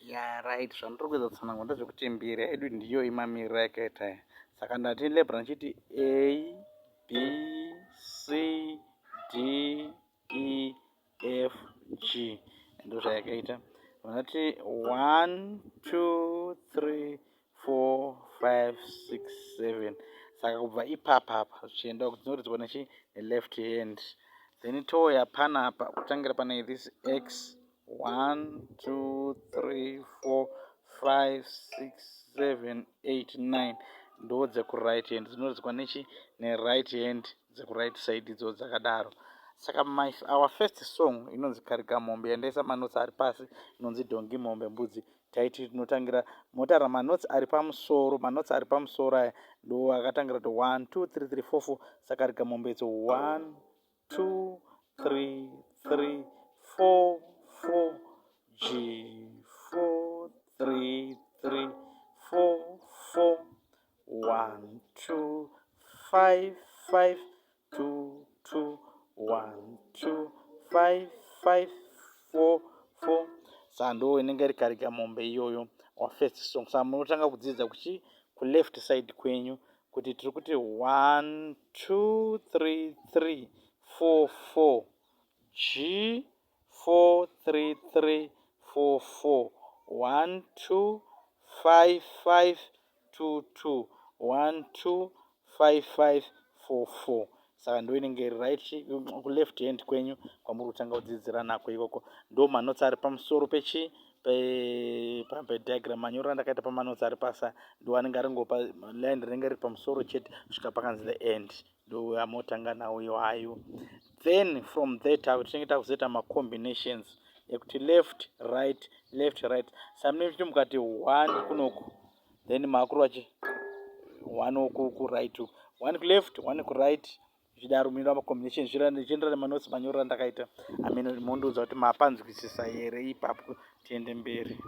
Ya, right. Zvandiri kuedza kutsanangura ndezvekuti mbira yedu ndiyo imamiriro yakaita. Saka ndati label ndichiti A, B, C, D, E, F, G, ndo zvayakaita. Ndati 1, 2, 3, 4, 5, 6, 7. Saka kubva ipapapa zvichienda dzinoridzwa nechi neleft hand. Then touya panapa, kutangira pane this X, 1, 2, 3, 4, 5, 6, 7, 8, 9, ndo dzekuright hand, dzinoridzwa nechi neright hand, dzekuright side idzo dzakadaro. Saka our first song inonzi Karigamombe, yandaisa manotsi ari pasi, inonzi Dhongi Mombe Mbudzi. Taiti tinotangira motaura manotsi ari pamusoro. Manotsi ari pamusoro aya ndo akatangira kuti 1, 2, 3, 3, 4, 4. Saka Rigamombe itso 1, 2, 3, 3, 4, 4, G, 4, 3, 3, 4, 4, 1, 2, 5, 5, 2, 2, 1, 2, 5, 5, 4, 4. Saka ndo inenge iri Karigamombe iyoyo, our first song. Saka munotanga kudzidza kuchi kuleft side kwenyu kuti tiri kuti 1, 2, 3, 3, 4, 4, G, 4, 3, 3, 4, 4, 1, 2, 5, 5, 2, 2, 1, 2, 5, 5, 4, 4. Saka ndo inenge iri right kuleft hand kwenyu kwamuri kutanga kudzidzira nako ikoko. Ndo manotsi ari pamusoro pechi pediagram. Manyorero andakaita pamanotsi ari pasa ndo anenge ari ngopa line rinenge riri pamusoro chete kusvika pakanzi the end, ndo amotanga nawo iwayo. Then from there tinenge takuzoita macombinations ekuti left, right, left, right. Saka munenge mukati one kunoku, then makurova chi one uku kuright, uku one kuleft, one kuright, zvichidaro. Munoita macombination zvichienderana nemanotsi manyorero andakaita. Amene mondiudza kuti mapanzwisisa here ipapo, tiende mberi.